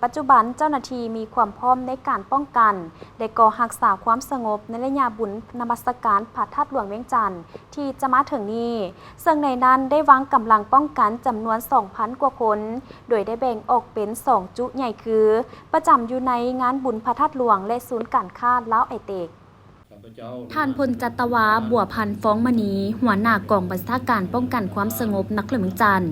ປັດຈຸບັນເຈົ້າໜ້າທີ່ມີຄວາມພ້ອມໃນການປ້ອງກັນ ແລະ ກໍຮັກສາຄວາມສະຫງົບໃນໄລຍະບຸນນະມັດສະການພະທາດຫຼວງວຽງຈັນທີ່ຈະມາເຖິງນີ້, ເຊິ່ງໃນນັ້ນໄດ້ວາງກຳລັງປ້ອງກັນຈຳນວນສອງພັນກວ່າຄົນ, ໂດຍໄດ້ແບ່ງອອກເປັນສອງຈຸໃຫຍ່ຄື ປະຈຳຢູ່ໃນງານບຸນພະທາດຫຼວງ ແລະ ສູນການຄ້າລາວໄອເຕັກ. ທ່ານ ພົນຈັດຕະວາ ບົວພັນ ຟອງມະນີ ຫົວໜ້າກອງບັນຊາການປ້ອງກັນຄວາມສະຫງົບນະຄອນຫຼວງວຽງຈັນ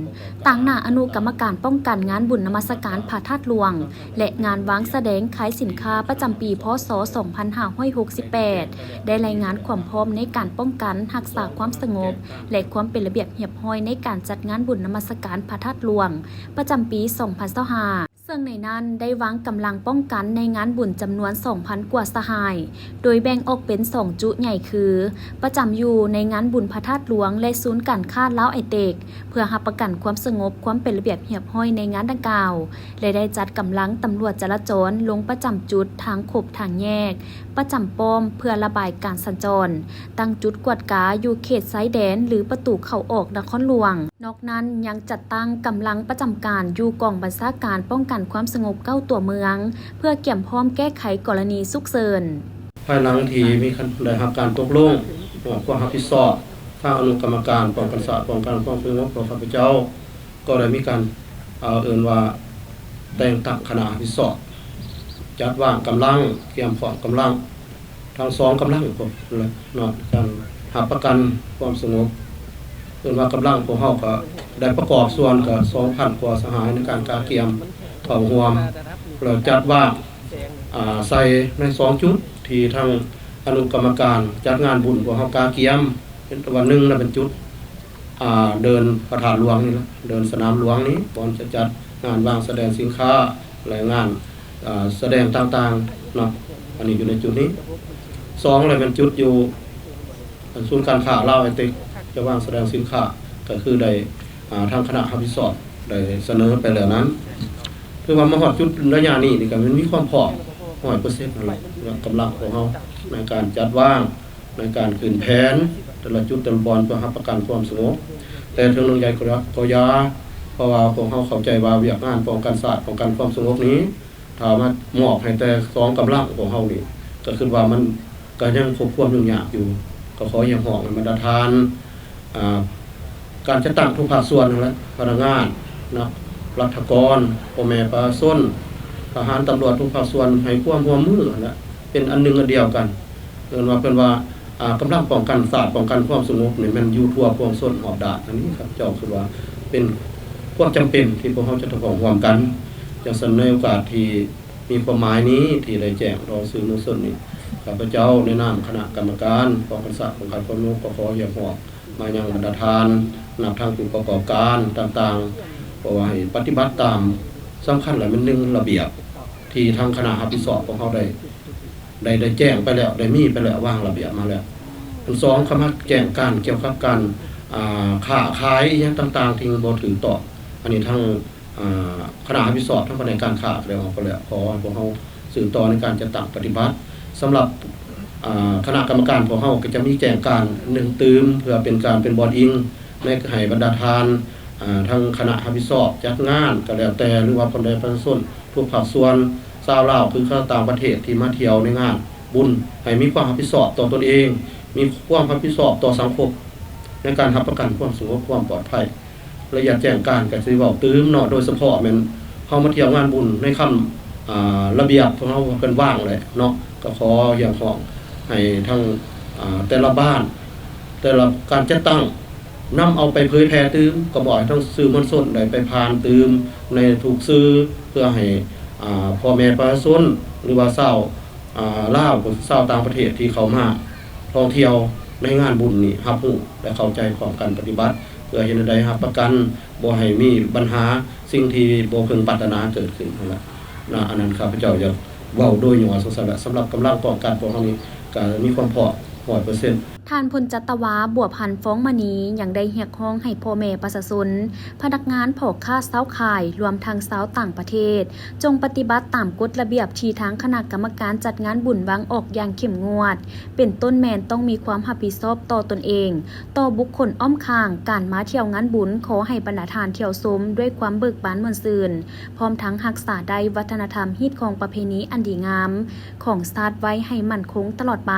ຕາງໜ້າອະນຸກຳມະການປ້ອງກັນງານບຸນນະມັດສະການພະທາດຫຼວງ ແລະ ງານວາງສະແດງຂາຍສິນຄ້າປະຈຳປີ ພ.ສ. ສອງພັນຫ້າຮ້ອຍຫົກສິບແປດ ໄດ້ລາຍງານຄວາມພ້ອມໃນການປ້ອງກັນຮັກສາຄວາມສະຫງົບ ແລະ ຄວາມເປັນລະບຽບຮຽບຮ້ອຍໃນການຈັດງານບຸນນະມັດສະການພະທາດຫຼວງ ປະຈຳປີ ສອງພັນຊາວຫ້າ ເຊິ່ງໃນນັ້ນໄດ້ວາງກຳລັງປ້ອງກັນໃນງານບຸນຈຳນວນສອງພັນກວ່າສະຫາຍ, ໂດຍແບ່ງອອກເປັນສອງຈຸໃຫຍ່ຄື ປະຈຳຢູ່ໃນງານບຸນພະທາດຫຼວງ ແລະ ສູນການຄ້າລາວໄອເຕັກ ເພື່ອຮັບປະກັນຄວາມສະຫງົບ, ຄວາມເປັນລະບຽບຮຽບຮ້ອຍໃນງານດັ່ງກ່າວ ແລະ ໄດ້ຈັດກຳລັງຕຳຫຼວດຈະລາຈອນລົງປະຈຳຈຸດທາງຄົບທາງແຍກ, ປະຈຳປ້ອມເພື່ອລະບາຍການສັນຈອນ, ຕັ້ງຈຸດກວດກາຢູ່ເຂດຊາຍແດນ ຫຼື ປະຕູເຂົ້າອອກນະຄອນຫຼວງ. ນອກນັ້ນຍັງຈັດຕັ້ງກຳລັງປະຈຳການຢູ່ກອງບັນຊາການປ້ອງກັນຄວາມສະຫງົບເກົ້າຕົວເມືອງ ເພື່ອກຽມພ້ອມແກ້ໄຂກໍລະນີສຸກເສີນ. ພາຍຫຼັງທີ່ມີການ ໄດ້ຮັບການຕົກລົງ ຄວາມຮັບຜິດຊອບ ທາງອະນຸກຳມະການປ້ອງກັນຊາດ ປ້ອງກັນຄວາມສະຫງົບຂອງຂ້າພະເຈົ້າ ກໍໄດ້ມີການ ເອີ ເອີ້ນວ່າແຕ່ງຕັ້ງຄະນະຮັບຜິດຊອບ ຈັດວາງກຳລັງ ກຽມພ້ອມກຳລັງ ທັງສອງກຳລັງພຸ້ນແຫຼະເນາະ ການຮັບປະກັນຄວາມສະຫງົບ. ເອີ້ນວ່າກຳລັງພວກເຮົາກໍໄດ້ປະກອບສ່ວນກໍສອງພັນກວ່າສະຫາຍໃນການກະກຽມເຂົ້າຮ່ວມ ແລ້ວຈັດວາງ ອາ ໃສ່ໃນສອງຈຸດທີ່ທາງອະນຸກຳມະການຈັດງານບຸນພວກເຮົາກະກຽມ ເປັນຕົວໜຶ່ງນະ ເປັນຈຸດ ອາ ເດີ່ນພະທາດຫຼວງນີ້ລະ ເດີ່ນສະໜາມຫຼວງນີ້ ບ່ອນຈະຈັດງານວາງສະແດງສິນຄ້າ ແລະ ງານ ອາ ສະແດງຕ່າງໆເນາະ ອັນນີ້ຢູ່ໃນຈຸດນີ້. ສອງລະແມ່ນຈຸດຢູ່ສູນການຄ້າລາວໄອເຕັກ ຈະວາງສະແດງສິນຄ້າ ກໍຄືໄດ້ ອາ ທາງຄະນະຮັບຜິດຊອບໄດ້ສະເໜີໄປແລ້ວນັ້ນ ຖືວ່າມາຮອດຈຸດໄລຍະນີ້ນີ້ກໍແມ່ນມີຄວາມພ້ອມຮ້ອຍເປີເຊັນນັ້ນແຫຼະ ກຳລັງຂອງເຮົາໃນການຈັດວາງ ໃນການຂຶ້ນແຜນແຕ່ລະຈຸດແຕ່ລະບ່ອນ ເພື່ອຮັບປະກັນຄວາມສະຫງົບ. ແຕ່ເຖິງຢ່າງໃດກໍ ກໍຢ່າ ເພາະວ່າພວກເຮົາເຂົ້າໃຈວ່າວຽກງານປ້ອງກັນຊາດ ປ້ອງກັນຄວາມສະຫງົບນີ້ ຖ້າມາມອບໃຫ້ແຕ່ສອງກຳລັງຂອງເຮົານີ້ ກໍຄິດວ່າມັນກໍຍັງພົບຄວາມຫຍຸ້ງຍາກຢູ່. ກໍຂໍຮຽກຮ້ອງໃຫ້ບັນດາທ່ານ ອາ ການຈັດຕັ້ງທຸກພາກສ່ວນຫັ້ນແຫຼະ ພະນັກງານ ນະ ລັດຖະກອນ ພໍ່ແມ່ປະຊາຊົນ ທະຫານ ຕຳຫຼວດ ທຸກພາກສ່ວນໃຫ້ຄວາມຮ່ວມມືຫັ້ນແຫຼະ ເປັນອັນໜຶ່ງອັນດຽວກັນ ເອີ້ນວ່າ ເພິ່ນວ່າ ອາ ກຳລັງປ້ອງກັນຊາດ ປ້ອງກັນຄວາມສະຫງົບນີ້ແມ່ນຢູ່ທົ່ວປວງຊົນຮອບດ້ານ. ອັນນີ້ຂ້າພະເຈົ້າຄິດວ່າເປັນຄວາມຈຳເປັນທີ່ພວກເຮົາຈະຕ້ອງຮ່ວມກັນ. ຈັ່ງຊັ້ນ ໃນໂອກາດທີ່ມີຄວາມໝາຍນີ້ ທີ່ໄດ້ແຈ້ງຕໍ່ສື່ມວນຊົນນີ້ ຂ້າພະເຈົ້າໃນນາມຄະນະກຳມະການປ້ອງກັນຊາດ ປ້ອງກັນຄວາມສະຫງົບ ກໍຂໍຮຽກຮ້ອງ ມາຍັງບັນດາທ່ານ ນັບທັງຜູ້ປະກອບການຕ່າງໆ ເພາະວ່າໃຫ້ປະຕິບັດຕາມ ສຳຄັນລະແມ່ນ ໜຶ່ງ ລະບຽບທີ່ທາງຄະນະຮັບຜິດຊອບຂອງເຮົາໄດ້ ໄດ້ ໄດ້ແຈ້ງໄປແລ້ວ ໄດ້ມີໄປແລ້ວ ວາງລະບຽບມາແລ້ວ. ອັນສອງ ຄຳວ່າແຈ້ງການກ່ຽວກັບການ ອາ ຄ້າຂາຍອີ່ຫຍັງຕ່າງໆ ທີ່ບໍ່ຖືກຕ້ອງ ອັນນີ້ທາງ ອາ ຄະນະຮັບຜິດຊອບທາງພະແນກການຄ້າໄດ້ອອກໄປແລ້ວ ຂໍໃຫ້ພວກເຮົາສືບຕໍ່ໃນການຈັດຕັ້ງປະຕິບັດ. ສຳລັບ ອາ ຄະນະກຳມະການພວກເຮົາກໍຈະມີແຈ້ງການໜຶ່ງຕື່ມ ເພື່ອເປັນການເປັນບ່ອນອີງໃນ ໃຫ້ບັນດາທ່ານ ອາ ທາງຄະນະຮັບຜິດຊອບຈັດງານກໍແລ້ວແຕ່ ຫຼືວ່າພໍ່ແມ່ປະຊາຊົນທຸກພາກສ່ວນ ຊາວລາວ ຫຼືຊາວຕ່າງປະເທດທີ່ມາທ່ຽວໃນງານບຸນ ໃຫ້ມີຄວາມຮັບຜິດຊອບຕໍ່ຕົນເອງ, ມີຄວາມຮັບຜິດຊອບຕໍ່ສັງຄົມ ໃນການຮັບປະກັນຄວາມສະຫງົບຄວາມປອດໄພ. ລະອຽດແຈ້ງການກໍຊິເວົ້າຕື່ມເນາະ ໂດຍສະເພາະແມ່ນເຮົາມາທ່ຽວງານບຸນໃນຄຳ ອາ ລະບຽບຂອງເຮົາເພິ່ນວາງແຫຼະເນາະ ກໍຂໍຮຽກຮ້ອງໃຫ້ທັງ ອາ ແຕ່ລະບ້ານ ແຕ່ລະການຈັດຕັ້ງ ນຳເອົາໄປເຜີຍແຜ່ຕື່ມ ກໍບອກໃຫ້ທັງສື່ມວນຊົນໄດ້ໄປຜ່ານຕື່ມໃນທຸກສື່ ເພື່ອໃຫ້ ອາ ພໍ່ແມ່ປະຊາຊົນ ຫຼືວ່າຊາວ ອາ ລາວ ຊາວຕ່າງປະເທດທີ່ເຂົ້າມາທ່ອງທ່ຽວໃນງານບຸນນີ້ ຮັບຮູ້ ແລະ ເຂົ້າໃຈພ້ອມກັນປະຕິບັດ ເພື່ອເຮັດໃຫ້ໄດ້ຮັບປະກັນບໍ່ໃຫ້ມີບັນຫາສິ່ງທີ່ບໍ່ເພິ່ງປາດຖະໜາເກີດຂຶ້ນຫັ້ນແຫຼະນະ. ອັນນັ້ນຂ້າພະເຈົ້າຢາກເວົ້າໂດຍຫຍໍ້ຊັ້ນແຫຼະ. ສຳລັບກຳລັງປ້ອງກັນພວກເຮົານີ້ກໍມີຄວາມພ້ອມ ຮ້ອຍເປີເຊັນ. ທ່ານ ພົນຈັດຕະວາ ບົວພັນ ຟອງມະນີ ຍັງໄດ້ຮຽກຮ້ອງໃຫ້ພໍ່ແມ່ປະຊາຊົນ, ພະນັກງານ, ພໍ່ຄ້າຊາວຂາຍ, ລວມທັງຊາວຕ່າງປະເທດ ຈົ່ງປະຕິບັດຕາມກົດລະບຽບທີ່ທາງຄະນະກຳມະການຈັດງານບຸນວາງອອກຢ່າງເຂັ້ມງວດ, ເປັນຕົ້ນແມ່ນຕ້ອງມີຄວາມຮັບຜິດຊອບຕໍ່ຕົນເອງ, ຕໍ່ບຸກຄົນອ້ອມຂ້າງ, ການມາທ່ຽວງານບຸນຂໍໃຫ້ບັນດາທ່ານທ່ຽວຊົມດ້ວຍຄວາມເບີກບານມ່ວນຊື່ນ, ພ້ອມທັງຮັກສາໄດ້ວັດທະນະທຳຮີດຄອງປະເພນີອັນດີງາມຂອງຊາດໄວ້ໃຫ້ໝັ້ນຄົງຕະຫຼອດໄປ.